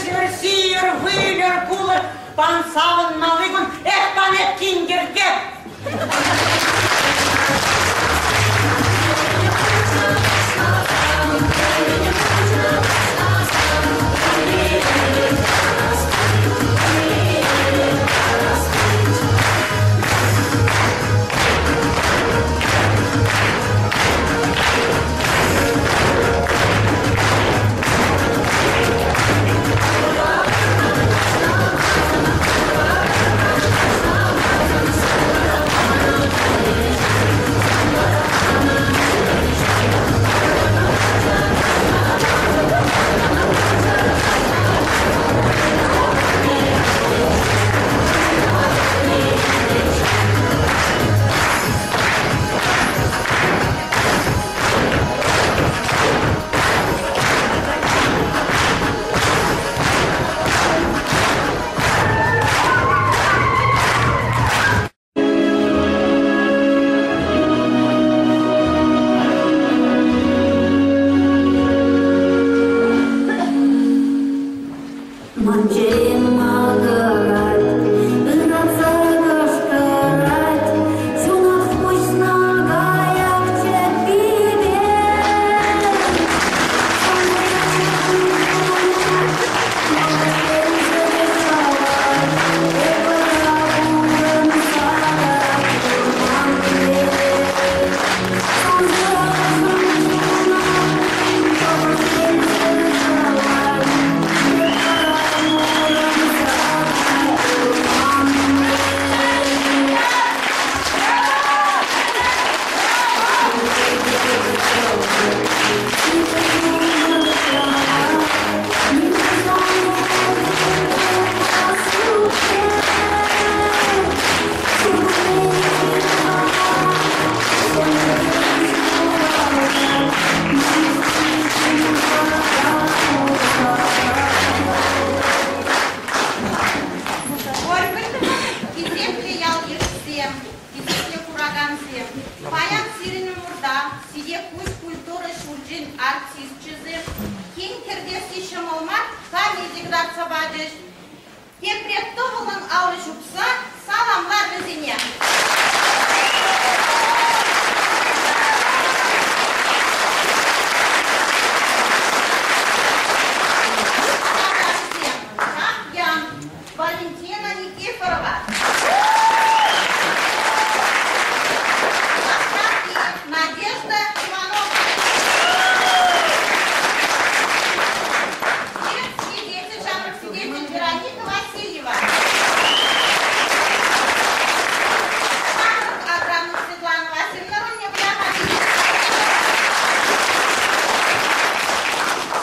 Ӗҫӗр, выльӑр, кулӑр, пан савӑнмалли кун, эх, пан эп кинкӗртеп! Хисеплӗ ял-йышсем, хисеплӗ куракансем, паян сирӗн умӑрта Ситекпуҫ культура ҫурчӗн артисчӗсем кин кӗртесси ҫӑмӑл мар комеди кӑтартса пачӗҫ. Тепре тӑвӑллӑн алӑ ҫупса саламлар вӗсене. Ян, Валентина Никифорова. Надежда Иванова. Свидетель, ҫамрӑк свидетель Вероника Васильева. Ҫамрӑк агроном Светлана Васильевна рольне вылякан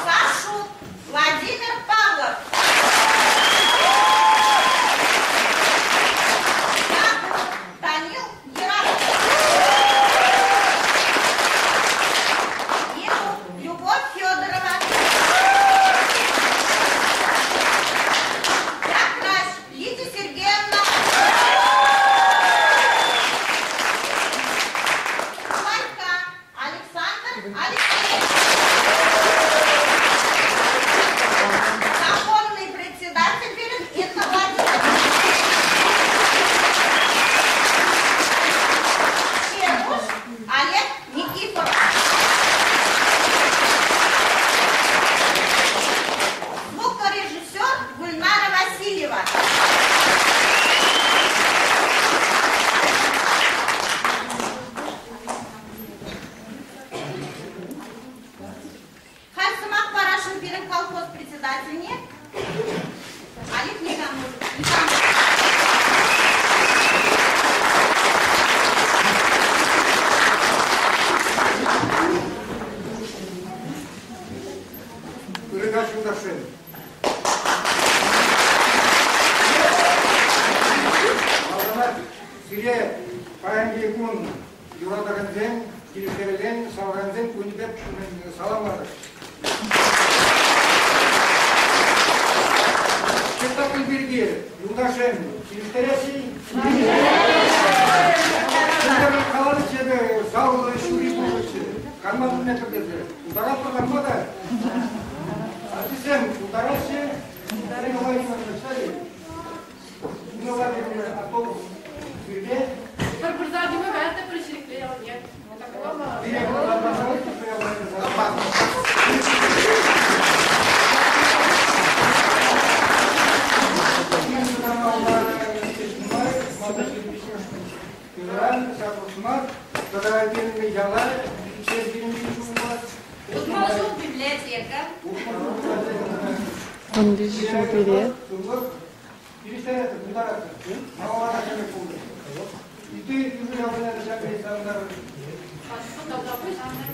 Сашук Владимир Павлов. Данил Герасимов. Любовь Федорова. Якрась Лидия Сергеевна. Лайка Александр Алексеевич. Законный председатель перед Инна Владимировна. Черуш Олег Никифоров. председательне Олег Никанов. Ырӑ каҫ, юлташсем. Малтанах сире паянхи кун юратакансен, килӗштерекен, савакансен кунӗпе саламлатӑп. Спектакль пирки, юлташсем, килӗштерес-и? Каланӑччӗ эпӗ, зал ҫурри пушӑччӗ. Канма пӗлместӗп тесе. Пултаратпӑр канма та. Артистсем пултараҫҫӗ. Николай Иванович, автобус сирте. Пӗр пырса кӗме каятта пӗр ҫирӗкле ялне. Утмӑл ҫул библиотека. 15 ҫул пире.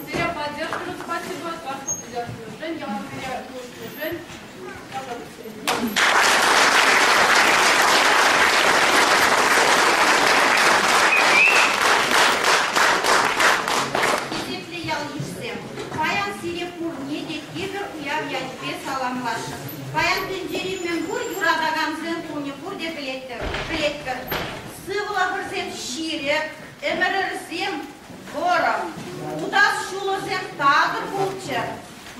Сире поддержку спасибо, вашу поддержку. Я вам Хисеплӗ ял-йышсем, паян сире пурне те тепӗр уяв ячӗпе саламласшӑн. Паян тӗнчери мӗнпур юратакансен кунӗ пурте пӗлетпӗр. Сывлӑхӑрсем ҫирӗп, ӗмӗрӗрсем вӑрӑм, утас ҫулӑрсем такӑр пулччӑр.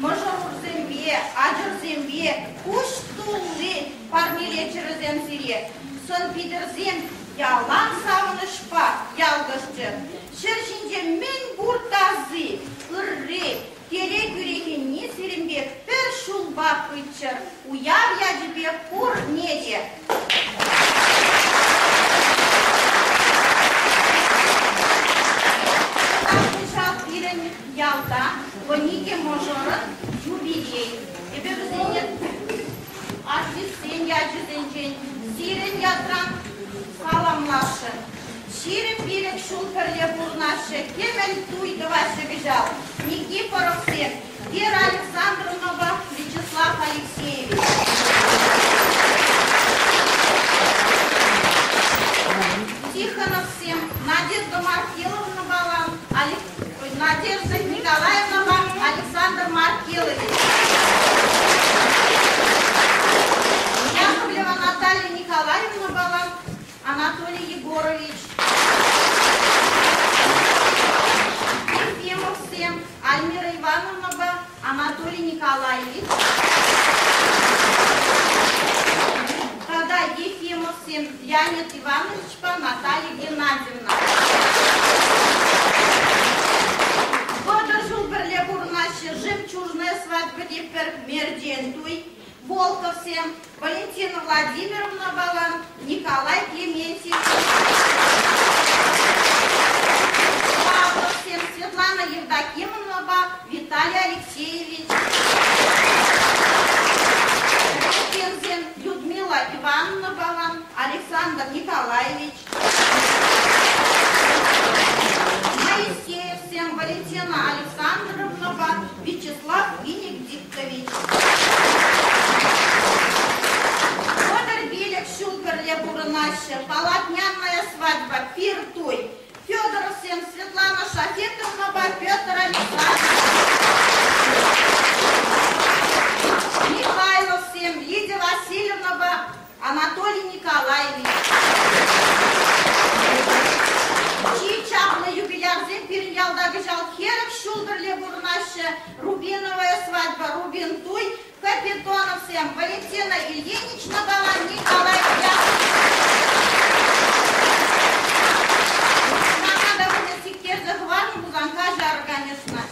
Мӑшӑрӑрсемпе, ачӑрсемпе куҫ тулли парнелеччӗрӗсем сире. Сӑн-питӗрсем ялан савӑнӑҫпа ялкӑшчӑр. Ҫӗр ҫинче мӗн пур таси, ырри, телей кӳрекенни сирӗнпе пӗр ҫулпа пыччӑр. Уяв ячӗпе пурне те! Кӑҫал пирӗн ялта 12 мӑшӑрӑн юбилей. Эпӗ вӗсене артистсен ячӗсенчен сирӗн ятран саламласшӑн. 25 ҫул пӗрле пурӑнаҫҫӗ, кӗмӗл туй тӑваҫҫӗ кӑҫал. Никифоровсем, Вера Александровнапа Вячеслав Алексеевич. Тихоновсем, Надежда Маркеловнапа Надежда Николаевнапа Александр Маркелович. Яковлева Наталья Николаевнапа Анатолий Егорович. Ефимовсем, Альмира Ивановнапа Анатолий Николаевич. Тата Ефимовсем, Леонид Ивановичпа Наталья Геннадьевна. 30 ҫул пӗрле пурӑнаҫҫӗ «Жемчужная свадьба» тепӗр мерчен туй. Волковсем, Валентина Владимировна Балан, Николай Клементьев. Павловсем, Светлана Евдокимовнапа Виталий Алексеевич. Пензен Людмила Ивановна Балан, Александр Николаевич. Моисеевсем, Валентина Александровнапа Вячеслав Венедиктович. 35 ҫул пӗрле пурӑнаҫҫӗ. Полотняная свадьба, пир туй. Федоровсем, Светлана Шафетовнапа Петр Александрович. Михайловсем, Лидия Васильевнапа Анатолий Николаевич. Чи чаплӑ юбилярсем пирӗн ялта кӑҫал 40 ҫул пӗрле пурӑнаҫҫӗ. Рубиновая свадьба, Рубин туй, Капитоновсем, Валентина Ильиничнапа Николай Яковлевич. Мана та пулӗ сиктерсе хӑварнӑ пулсан каҫар, конечно.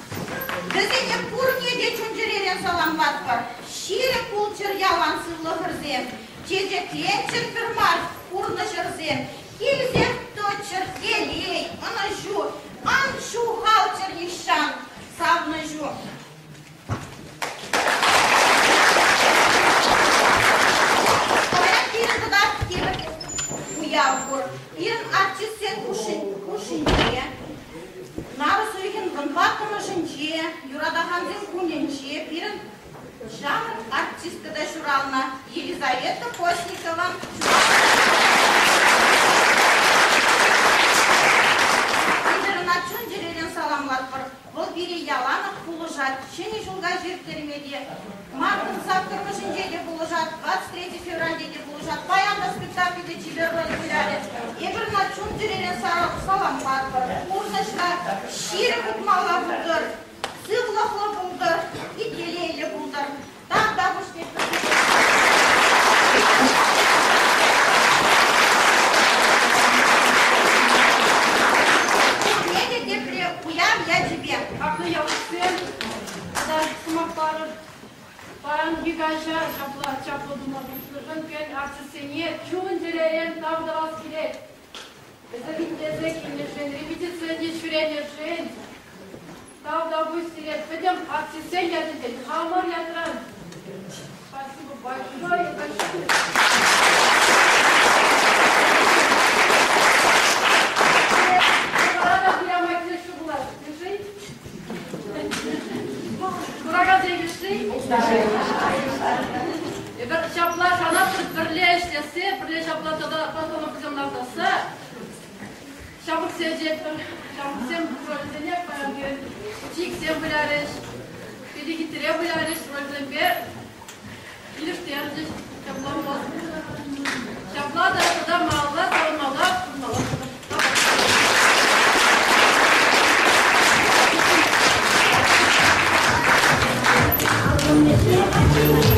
Вӗсене пурне те чун-чӗререн саламлатпӑр. Ҫирӗп пулччӑр ялан сывлӑхӑрсем, чечекленччӗр пӗр мар пурнӑҫӑрсем, килсех тӑччӑр телей, ӑнӑҫу, ан ҫухалччӑр нихҫан савнӑҫу. тӗнчере юратакансен кунӗнче пирӗн ҫамрӑк артистка та ҫуралнӑ Елизавета Постникова. Эпир ӑна чун-чӗререн саламлатпӑр. Вӑл пире яланах пулӑшать, Ҫӗнӗ ҫулта ирттерме те, мартӑн саккӑрмӗшӗнче те пулӑшать, 23 февральте те пулӑшать. Паян та спектакльте чипер роль вылярӗ. Эпир ӑна чун-чӗререн саламлатпӑр. Пурнӑҫра ҫирӗп утмалла пултӑр, сывлӑхлӑ пултӑр, телейлӗ пултӑр. Тавтапуҫ тетпӗр. Пурне те тепре уяв ячӗпе. Хаклӑ ялсем тата сӑмах парӑр. Паянхи каҫа ҫапла чаплӑ тума пуҫлӑшӑн пирӗн артистсене чун-чӗререн тав тӑвас килет. Вӗсем итлесе килнӗшӗн, репетицине ҫӳренӗшӗн Тавтапуҫ сире пӗтӗм артистсен ятӗнчен, хамӑр ятран. Спасибо большое. Рада прямо килӗшӳ пулать. Килши? Куракансем килши? Эпир ҫапла шанатпӑр пӗрле ӗҫлессе, пӗрле ҫапла тата постановкӑсем лартасса. Ҫамрӑксем ӗҫетпӗр. Ҫамрӑксем ролӗсене паян пирӗн чиксем вылярӗҫ, питӗ хитре вылярӗҫ, рольсемпе килӗштерчӗҫ. Ҫапла пулас. Ҫапла та тата малалла савӑнмалла, пурӑнмалла.